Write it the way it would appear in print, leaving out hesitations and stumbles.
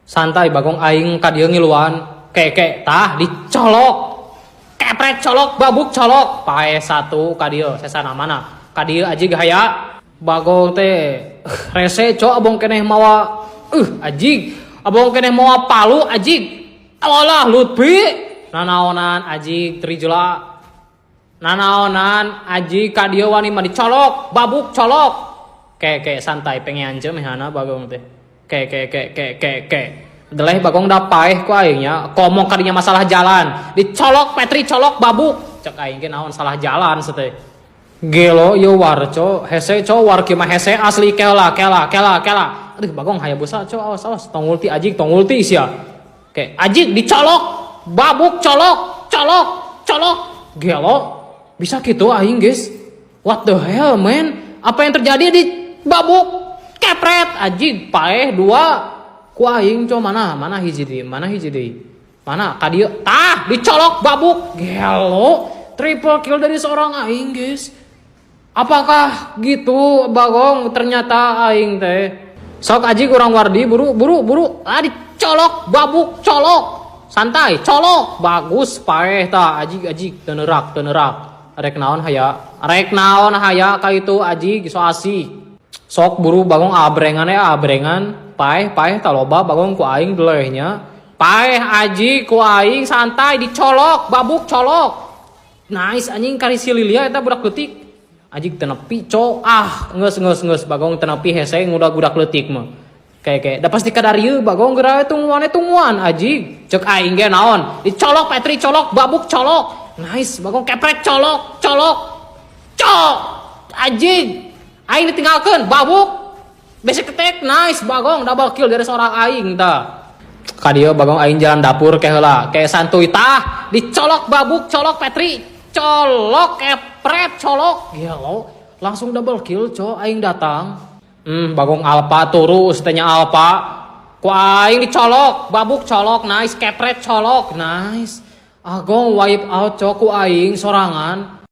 Santai, Bagong, aing ka dieu ngiluan. Ke, tah dicolok. Kepret, colok, babuk, colok. Paeh satu ka dieu, sesana mana? Ka dieu, ajig, haya. Bagong teh rese, cok, abong keneh mawa ajig. Abong keneh mawa palu, ajig. Alah, Lutfi. Nanaonan, ajig, Trijula. Nanaonan, ajig, ka dieu wani mah dicolok, babuk, colok. Ke, ke, santai, pengen aja mehana Bagong teh. Ke, ke, ke, ke, ke, ke. Deleh, Bagong, da paeh ku aingnya. Komong kadinya masalah jalan. Dicolok Petri, colok, babuk. Cek aing ge naon, salah jalan sete. Gelo ieu war, cok. Hese, cok, war kieu mah hese asli. Kela, kela, kela, kela. Aduh, Bagong, Hayabusa, cok, awas, awas, tong ulti, ajig, tong ulti sia. Ke, ajig, dicolok, babuk, colok, colok, colok. Gelo. Bisa gitu aing, guys. What the hell, man? Apa yang terjadi di babuk? Kepret, ajig, paeh dua. Ku aing, cok, mana? Mana hiji deui? Mana hiji deui? Mana? Ka dieu. Tah, dicolok, babuk. Gelo. Triple kill dari seorang aing, guys. Apakah gitu, Bagong, ternyata aing teh. Sok, ajig, urang wardi, buru, buru, buru. Ah, dicolok, babuk, colok. Santai, colok. Bagus, paeh tah, ajig, ajig, tenerak, tenerak. Rek naon haya? Rek naon haya ka itu, ajig, so asik. Sok buru, Bagong, abrengan ya, abrengan. Paeh, paeh tah loba, Bagong, ku aing delehnya. Paeh, ajig, ku aing, santai, dicolok, babuk, colok. Nice, anjing, kari si Lilia eta budak leutik. Ajig, teu nepi, cok. Ah, geus, geus, geus, Bagong, teu nepi, hese ngudag budak leutik mah. Kayak kayak da pasti kadarieu, Bagong, geura tungguan, tungguan, ajig. Cek aing ge naon? Dicolok Petri, colok, babuk, colok. Nice, Bagong, kepret, colok, colok. Cok. Ajig. Aing ditinggalkeun, babuk. Basic attack, nice, Bagong, double kill dari seorang aing tah. Ka dieu, Bagong, aing jalan dapur ke heula. Kayak santuy tah, dicolok, babuk, colok Petri, colok, kepret, colok. Gelo, langsung double kill, cok, aing datang. Bagong, Alpa turu tanya Alpa. Ku aing dicolok, babuk, colok, nice, kepret, colok, nice. Agong wipe out, cok, ku aing sorangan.